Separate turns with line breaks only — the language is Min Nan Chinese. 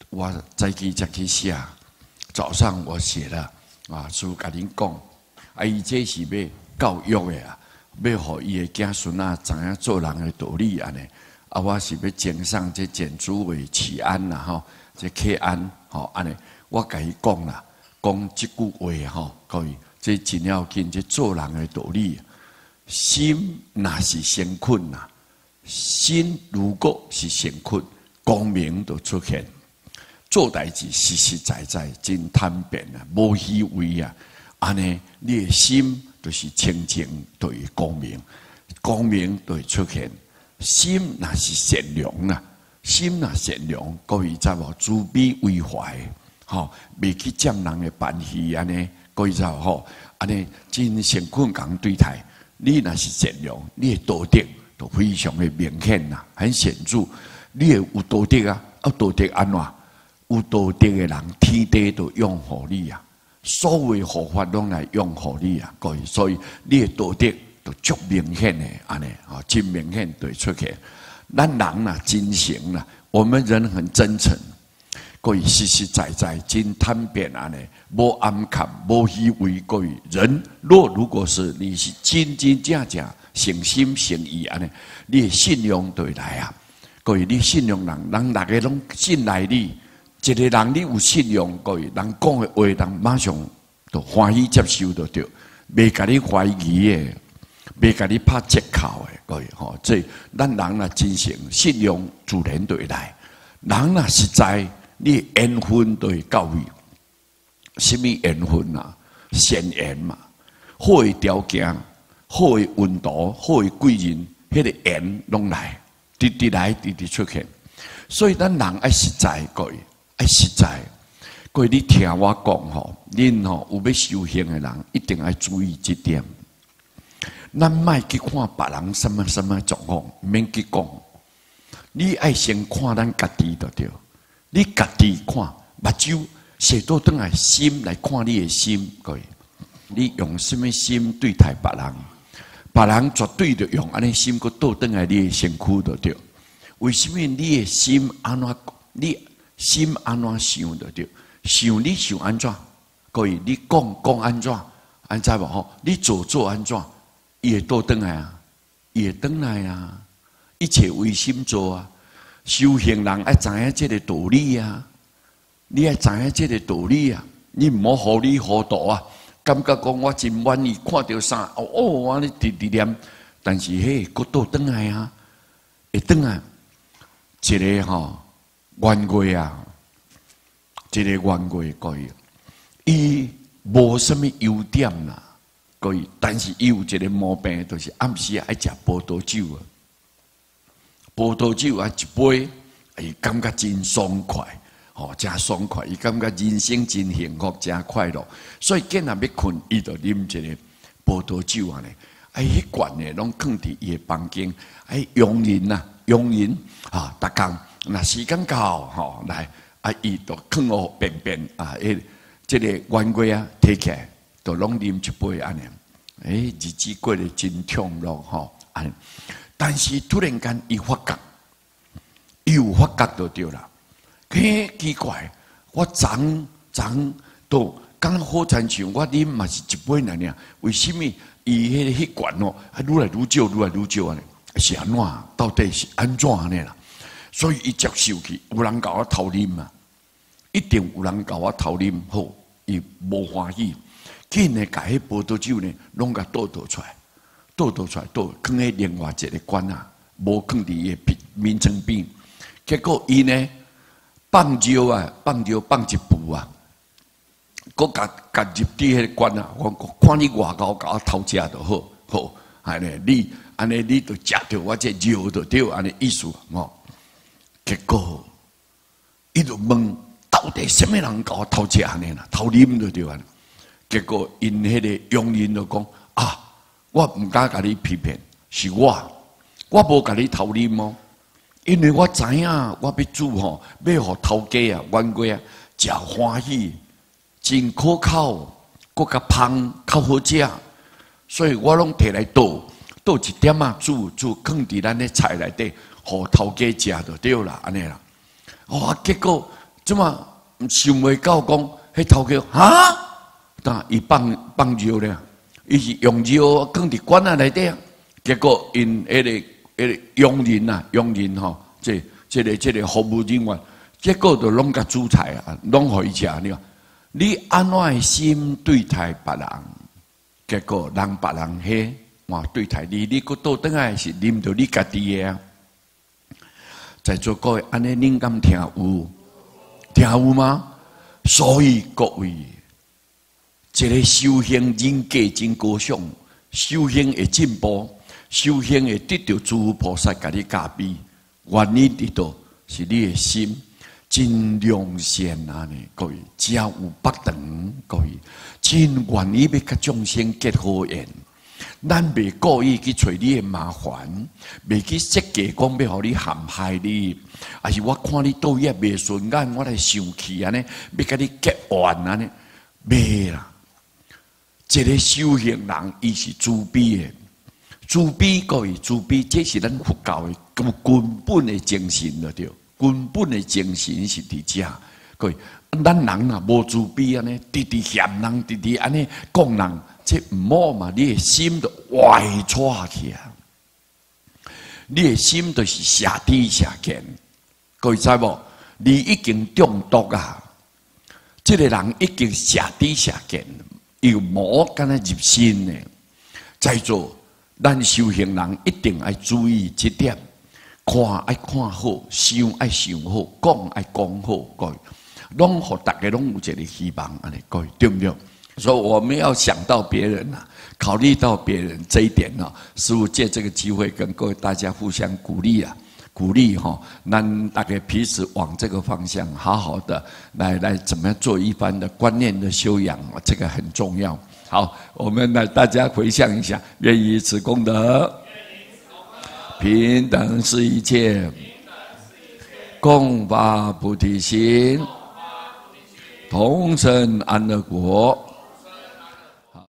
我早起才去寫，早上我寫了啊，師父共恁講，啊，伊這是欲教育的啊，欲予伊的囝孫仔知影做人的道理按呢。啊，我是欲贈送這簡主偉啟安啦吼，這啟安吼按呢，我共伊講啦，講這句話吼，各位，這真要緊，這做人的道理。心若是誠懇啦，心如果是誠懇，光明就出現。做代誌實實在在，真坦白啊，無虛偽啊。按呢，你的心就是清淨，就會光明，光明就會出現。心若是善良啊，心若善良，各位知無？慈悲為懷，吼，袂去佔人的便宜按呢，各位知無？吼，按呢真誠懇共對待。你若是善良，你的道德就非常的明顯啦，很顯著。你會有道德啊，啊道德按怎？有道德的人，天地都擁護你啊，所有護法攏來擁護你啊，各位，所以你的道德就足明顯的，按呢，吼，真明顯就會出現。咱人啦，真誠啦，我們人很真誠，各位實實在在真坦白按呢，無掩蓋，無虛偽。各位人若如果是你是真真正正誠心誠意按呢，你的信用就會來啊。各位，你信用人，人逐个攏信賴你。一個人你有信用，各位人講的話，人馬上就歡喜接受就對，袂共你懷疑的，袂共你拍折扣的，各位吼。這咱人若真誠，信用自然就會來。人若實在，你緣分就會到位。啥物緣分啊？善緣嘛，好的條件，好的運途，好的貴人，彼個緣攏來，直直來，直直出現。所以咱人愛實在，各位。愛實在，各位你聽我講吼，恁吼有欲修行的人，一定愛注意這點。咱莫去看別人啥物啥物狀況，毋免去講。你愛先看咱家己就對。你家己看，目睭踅倒轉來，心來看你的心，各位，你用啥物心對待別人，別人絕對就用按呢心閣倒轉來你的身軀就對。為啥物你的心按怎？你心按怎想就對，想你想按怎，各位你講講按怎，按知無吼？你做做按怎，伊會倒轉來啊，伊會轉來啊，一切唯心造啊。修行人愛知影這个道理啊，你愛知影這个道理啊，你毋好糊裡糊塗啊，感覺講我真滿意，看著啥哦哦，按呢直直念，但是彼閣倒轉來啊，會轉來，一个吼。冤家啊，這个冤家各位，伊無啥物優點啦，各位，但是伊有一个毛病，就是暗時愛食葡萄酒啊。葡萄酒啊，一杯，伊感覺真爽快，吼，真爽快，伊感覺人生真幸福，真快樂。所以見若欲睏，伊就啉一个葡萄酒按呢。啊，彼罐的攏囥佇伊的房間，哎，傭人啊，傭人啊，逐工。若時間到吼，來啊，伊就囥予便便啊，彼這个冤家啊，提起來，就攏啉一杯按呢，欸，日子過得真暢樂吼，按呢。但是突然間伊發覺，伊有發覺就對啦。嘿，奇怪，我昨昨都剛好親像我啉嘛是一杯爾爾，為啥物伊彼彼罐哦，啊愈來愈少，愈來愈少按呢？是按怎？到底是按怎按呢啦？所以伊接受去，有人共我偷啉嘛，一定有人共我偷啉，好，伊無歡喜，緊的共彼葡萄酒呢，攏共倒倒出來，倒倒出來，倒囥佇另外一个罐仔，無囥佇伊的眠床邊。結果伊呢放尿啊，放尿放一晡啊，閣共共入佇彼个罐仔，我看你偌𠢕共我偷食就好，好，按呢你按呢你就食著我這尿就對，按呢意思吼。結果，伊就問到底啥物人共我偷食按呢啦，偷啉就對啊。結果𪜶彼个傭人就講啊，我毋敢共你欺騙，是我，我無共你偷啉哦，因為我知影我欲煮吼，欲予頭家啊、冤家啊食歡喜，真可口，閣較芳，較好食，所以我攏提來倒倒一點仔煮煮，囥佇咱的菜內底。予頭家食就對啦，按呢啦。哇！結果這馬想袂到講，彼頭家哈，但伊放放尿咧，伊是用尿囥佇罐仔內底啊。結果𪜶彼個傭人啊，傭人吼，這個服務人員，結果就攏共煮菜啊，攏予伊食。你看，你按怎的心對待別人，結果人別人彼嘛對待你，你閣倒轉來是臨著你家己的啊。在座各位，按呢恁敢聽有？聽有嗎？所以各位，一個修行人格真高尚，修行會進步，修行會得著諸佛菩薩共你加被，原因佇佗？是你的心真良善啊！呢，各位，只要有腹腸，各位真願意欲佮眾生結好緣。咱袂故意去揣你的麻煩，袂去設計講欲予你陷害你，抑是我看你倒業袂順眼，我來生氣按呢，欲共你結怨按呢，袂啦。一個修行人，伊是慈悲的，慈悲各位，慈悲，這是咱佛教的根本的精神著對。根本的精神是佇遮，各位，咱人若無慈悲按呢，直直嫌人，直直按呢講人，這毋好嘛！你的心就歪錯去啊！你的心就是邪知邪見，各位知無？你已經中毒啊！這個人已經邪知邪見，又魔敢若入身呢。在座咱修行人一定愛注意這點，看愛看好，想愛想好，講愛講好，各位，攏予逐家攏有一個希望，按呢各位對毋對？所以我們要想到別人啊，考慮到別人這一點呢，師父借這個機會跟各位大家互相鼓勵啊，鼓勵哈，咱大家彼此往這個方向好好的來怎麼樣做一番的觀念的修養，這個很重要。好，我們來大家回向一下，願以此功德，平等視一切，共發菩提心，同生安樂國。